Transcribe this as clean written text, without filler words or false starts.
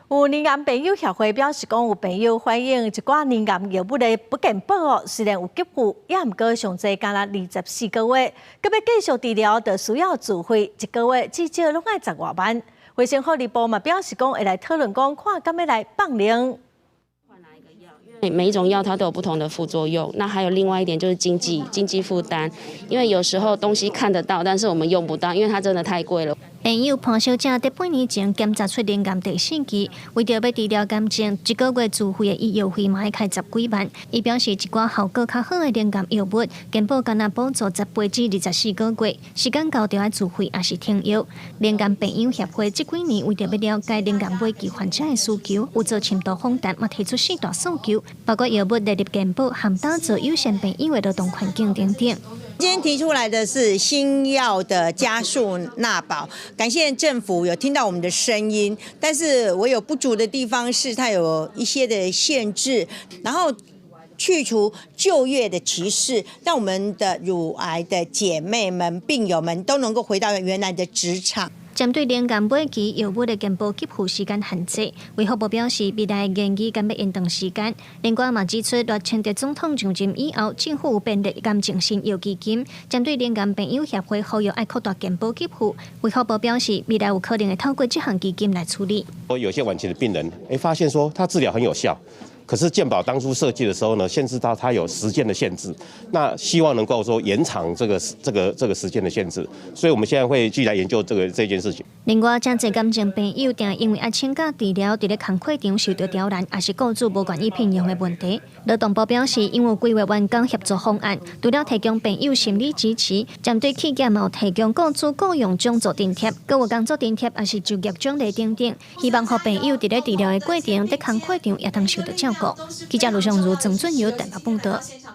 有乳癌病友協會表示講，有病友反映一寡乳癌藥物的不健保哦，雖然有給付，也毋過上濟干焦24個月，閣欲繼續治療，就需要自費，一個月至少攏愛十外萬。衛生福利部嘛表示講，會來討論講，看敢欲來放靈。每一種藥它都有不同的副作用，那還有另外一點就是經濟負擔，因為有時候東西看得到，但是我們用不到，因為它真的太貴了。病友潘小姐佇半年前檢查出乳癌第四期，為著欲治療癌症，一個月自費的醫藥費嘛愛開十幾萬。伊表示，一寡效果較好的乳癌藥物，健保干焦補助18至24個月，時間到就愛自費，抑是停藥。乳癌病友協會這幾年為著欲了解乳癌末期患者的需求，有做深度訪談，嘛提出四大訴求，包括藥物列入健保，和打造友善病友的勞動環境等等。今天提出來的是新藥的加速納保，感謝政府有聽到我們的聲音，但是我有不足的地方是它有一些的限制，然後去除就業的歧視，讓我們的乳癌的姐妹們、病友們都能夠回到原來的職場。針對乳癌末期藥物的健保給付時間限制，衛福部表示未來研議敢欲延長時間。另外嘛指出，賴清德總統上任以後，政府有編列癌症新藥基金，針對乳癌病友協會呼籲愛擴大健保給付，衛福部表示未來有可能會透過這項基金來處理。有些晚期的病人，發現說他治療很有效。可是健保當初設計的時候呢，限制到它有時間的限制，那希望能夠說延長這個時間的限制，所以我們現在會繼續來研究這件事情。另外，真濟癌症病友定因為愛請假治療，佇咧工課場受著刁難，抑是雇主無願意聘用的問題。勞動部表示，𪜶有規劃員工協助方案，除了提供病友心理支持，針對企業嘛有提供雇主僱傭獎助津貼，閣有工作津貼，抑是就業獎勵等等，希望予病友佇咧治療的過程，佇工課場也通受著照顧。記者盧尚如、曾俊友台北報道。